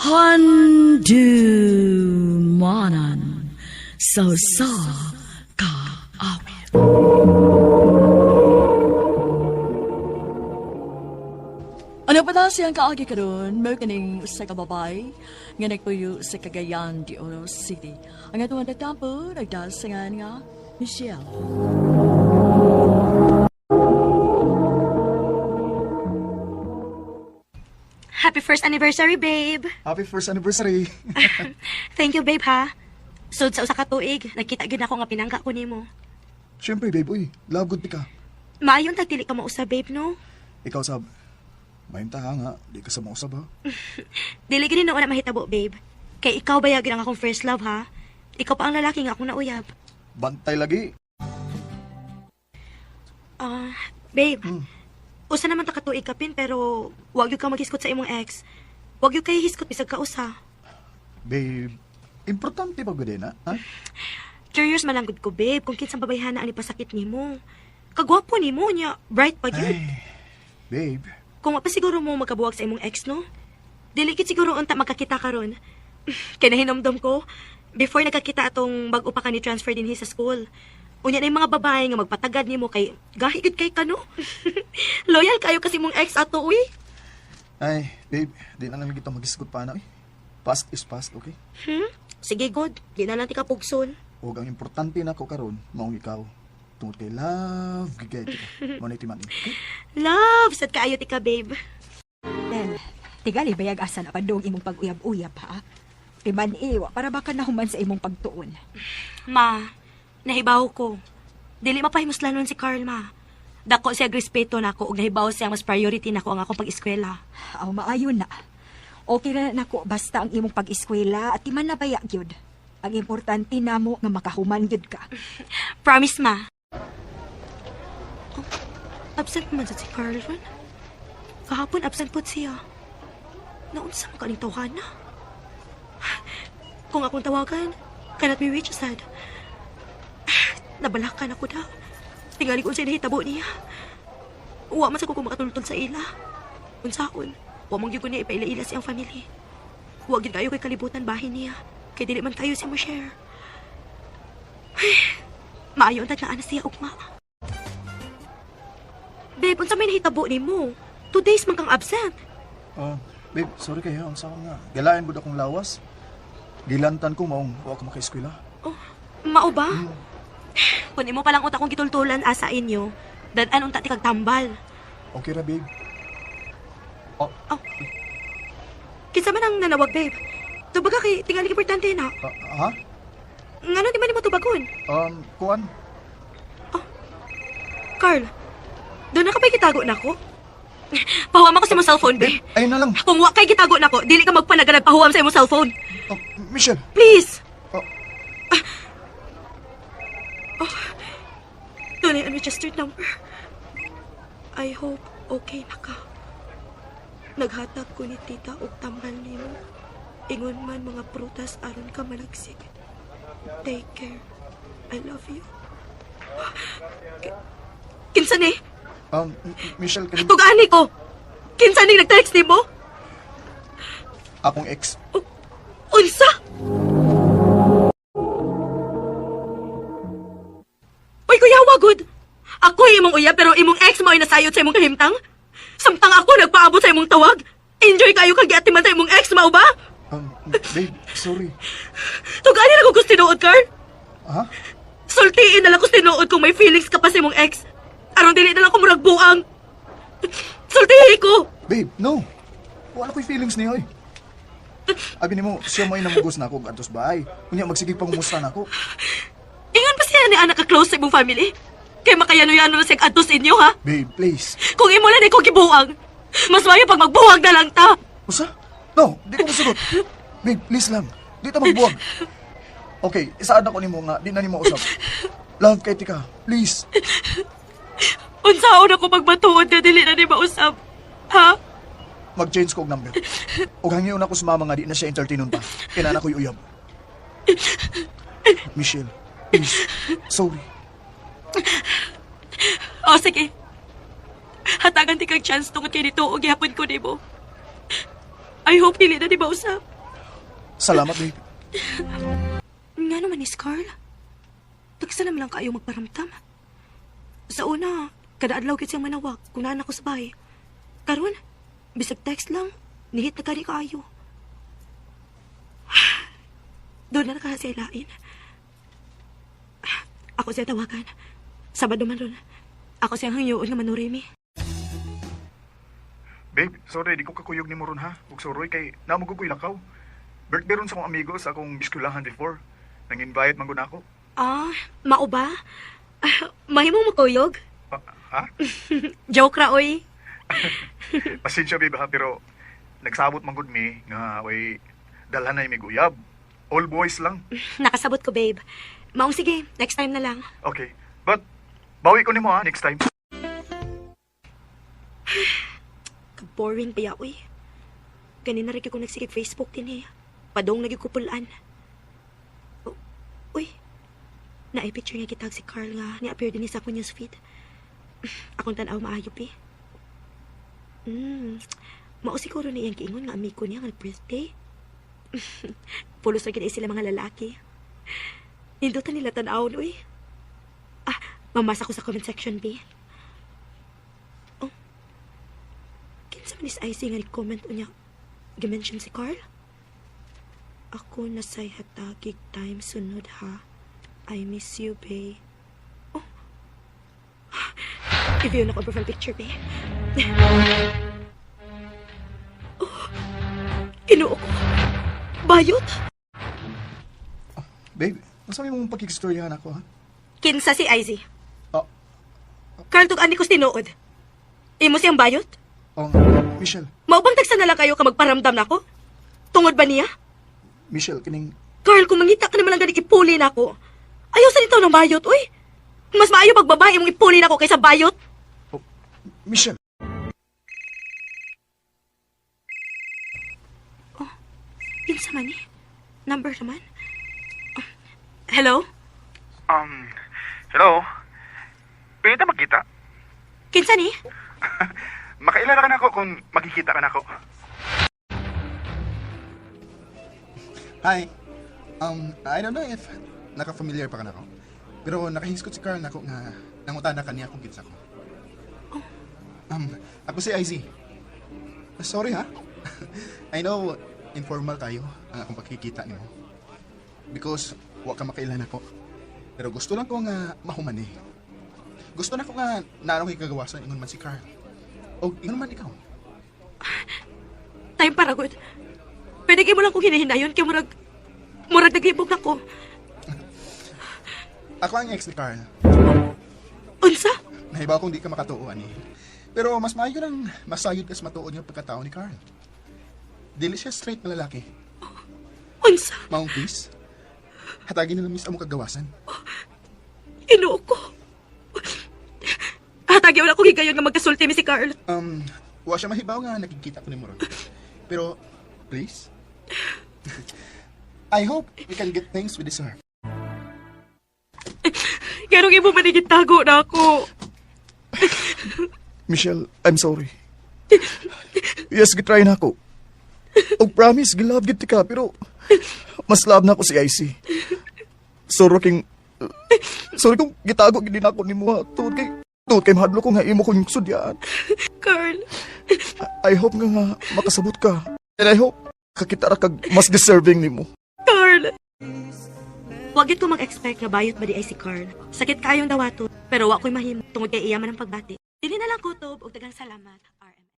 Handumanan sa usa ka awit. Ano pa na siyang kaagi karon, mao kaning usa ka babae nga nagpuyo sa Cagayan de Oro City. Ang atong nagtampo, nagdasangan nga Michelle. Happy first anniversary, babe. Happy first anniversary. Thank you, babe, ha. Sud sa usa ka tuig, nagkita gyud ako nga pinangga ko nimo. Siyempre, babe, uy, love good ka. Maayon tag dili ka mausab, babe, no? Ikaw, sab. Mahinta ha nga, di ka sa mausab ha. Dili gini na mahitabo, babe. Kay ikaw ba ang akong first love, ha? Ikaw pa ang lalaki nga akong nauyab. Bantay lagi. Ah, babe. Usa naman ta ka tuig kapin pero wag gyud ka maghisgot sa imong ex. Wag gyud kay hisgot bisag ka usa. Babe, importante pa gud na, ha? Curious man lang gud ko, babe, kung kinsang babayhana ani pasakit nimo. Kagwapo nimo niya, bright pa gyud. Ay, babe, Kung wa pa siguro mo magkabuwag sa imong ex, no? Dili gid siguro unta magkakita karon. Kay nahinomdom ko, before nagkakita atong bag-o pa ka ni transfer dinhi sa school. Unya na yung mga babae nga magpatagad nimo kay gahi gid kay kano. Loyal kayo kasi mong ex ato uy. Ay, babe, di na lang kita magisgot pa na, eh. Past is past, okay? Sige god, di na lang ti ka pugson. Ug ang importante na ko karon, maong ikaw. Tungod kay love, gigay ka. Mao na timan, okay? Love, sad kaayo ti ka, babe. Nel, tigali bayag asa na padung imong pag-uyab-uyab ha? Timan iwa, para baka nahuman sa imong pagtuon. Ma, nahibaw ko. Dili mapahimuslanon si Carl, ma. Dako siya respeto nako ug nahibaw siya mas priority nako ang akong pag-eskwela. Aw, maayo na. Okay ra na nako basta ang imong pag-eskwela at timan na baya gyud. Ang importante namo nga makahuman gyud ka. Promise, ma. Oh, absent man sa si Carl ron. Kahapon, absent po siya. Naunsa man kaning tawhana. Kung akong tawagan, cannot be reached sad. Nabalakan ako daw. Tingali ko unsay nahitabo niya. Uwa man sa ko kung makatultol sa ila. Unsaon, wa man gyud ko niya ipaila-ila siyang family. Wa gyud kayo kay kalibutan bahin niya. Kay dili man kayo si mo share. Maayo ang taglaan na siya ugma. Babe, unsa may nahitabo nimo? 2 days man kang absent. Oh, babe, sorry kayo, ang sama nga. Galain gud akong lawas. Gilantan ko maong wa ko makaeskwela. Oh, mao ba? Kun imo pa lang utak kong gitultulan asa inyo, dad-an unta ti kag tambal. Okay ra, babe. Oh, Kinsa man ang nanawag, babe? Tubaga kay tingali importante na. ah, ha? Ngano di man nimo tubagon? Kuan? Carl, doon na ka pa'y gitago nako? Pahuam ako sa imong cellphone, babe. Babe, ayun na lang. Kung wa kay gitago nako, dili ka magpanaganag pahuam sa imong cellphone. Oh, Michelle. Please. Oh, Doon ay unregistered number. I hope okay na ka. Naghatag ko ni tita og tambal nimo. Ingon man mga prutas aron ka malagsik. Take care. I love you. Kinsa ni? Michelle, kanin Tugani ko. Kinsa ni nag-text nimo? akong ex. Unsa? Uy, kuya, wagod. Ako imong uya pero imong ex mo ay nasayod sa imong kahimtang. Samtang ako nagpaabot sa imong tawag. Enjoy kayo kag giatiman sa imong ex mao ba? Babe, sorry. Tugani na ko gusto tinuod, Carl. Ha? Sultiin na lang ko tinuod kung may feelings ka pa sa imong ex. Aron dili na lang ko murag buang. Sultihi ko. Babe, no. Wala ko'y feelings niyo eh. Abi nimo, siya mo ay namugos na ako atos bahay. Unya magsige pangumusta na ako. Ingon pa siya ni anak ka close sa imong family. Kay makayano-yano na siya adtos inyo, ha? Babe, please. Kung imo lang ko gibuang, mas maayo pag magbuwag na lang ta. Usa? No, di ko musugot. Babe, please lang. Di ta magbuwag. Okay, isaad ako nimo nga di na nimo usap. Love kay tika. Please. Unsaon ako pagbatuod nga dili na ni mausab? Ha? Mag-change ko og number. Og hangyon ako sa mama nga di na siya entertainon pa. Kaya na ako'y uyab. Michelle, please. Sorry. O sige. Hatagan ti kag chance tungod kay nito og gihapon ko nimo. I hope dili na ni mausab. Salamat, babe. Nga naman ni Carl. Tagsa naman lang kaayo magparamdam. Sa una, kada adlaw gid siyang manawag kung naa ko sa bahay. Karon, bisag text lang, nihit na kani kaayo. Doon na nakaha siya ilain. Ako siya tawagan. Sabado man ron. Ako siyang hangyoon nga manuri mi. Babe, sorry, di ko kakuyog ni mo ron ha. Ug sorry kay namo ko lakaw. Birthday ron sa akong amigo sa akong eskwelahan before. Nang-invite man gud ako. Ah, mao ba? Ah, mahimong makuyog? Ah, ha? Joke ra oy. Pasensya babe ha, pero nagsabot man gud mi nga way dalhan na mi guyab. All boys lang. Nakasabot ko, babe. Maong sige, next time na lang. Okay. But bawi ko nimo ha next time. Ka-boring pa uy. Ganina rin ko nagsigig Facebook din eh. Padong nagikupulan. Oh, uy. Naay-picture nga kitag si Carl nga ni-appear din sa akong newsfeed. Akong tanaw maayo eh. Mao siguro na iyang giingon nga amigo niya nga birthday. Pulos na gid sila mga lalaki. Nindutan nila tan-awon, uy. Ah, mamasa ko sa comment section, B. Oh. Kinsa man is IC nga ni-comment unya. Gimension si Carl? Ako nasay hatagig time sunod ha. I miss you, bae. Oh. I-view na ko ang profile picture, bae. Oh. Ginoo ko. Bayot? Babe, unsa may mong pakikistoryahan ako ha? Kinsa si IZ. Oh, Carl, tug-an ni ko tinuod. Imo siyang bayot? oh, Michelle, Maubang tagsa na lang kayo ka magparamdam nako? Tungod ba niya? Michelle kining Carl, kung mangita ka naman lang gani ipuli na ako. Ayaw sa nito ng bayot, uy. Mas maayo pagbabae mong ipuli na ako kaysa bayot. Oh, Michelle. Kinsa man eh? Number naman? Oh, hello? Hello? Pwede ta magkita? Kinsa ni? Makaila na ka nako kung magkikita ka nako. Hi. I don't know if naka-familiar pa ka nako. Pero nakahiskot si Carl nako nga nangutana ka niya kung kinsa ko. Ako si IZ. Sorry ha. I know informal kayo ang akong pagkikita nimo. Because wa ka makailan ako. Pero gusto lang ko nga mahuman eh. Gusto na ko nga naanong kagawasan ingon man si Carl. O ingon man ikaw. Time para good. Pwede kayo mo lang kong hinahinayon kay murag naglibog na ko. Ako ang ex ni Carl. Unsa? Nahibaw kung di ka makatuo, ani. Pero mas maayo nang masayod kas matuod nga pagkatao ni Carl. Dili siya straight na lalaki. Unsa? Maong please. Hatagin na lang miss among kagawasan. Ginoo ko. Hatagi wala ko higayon nga magkasulti mi si Carl. Wa siya mahibaw nga nakikita ko ni Moron. Pero, please. I hope we can get things we deserve. Ganong imo man tago na ako. Michelle, I'm sorry. Yes, gitry na ako. Og promise, gilove gid ka, pero mas love na ako si IC. Sorry king sorry kung gitago gid na ako nimo ha. Tungod kay mahadlok ko nga imo kong sudyaan. Carl, I hope nga makasabot ka. And I hope kakita ra kag mas deserving nimo. Carl. Wag gid ko mag-expect nga bayot ba di ay si Carl. Sakit kayong dawato, pero wa ko'y mahimo tungod kay iya man ang pagbati. Dili na lang kutob og daghang salamat.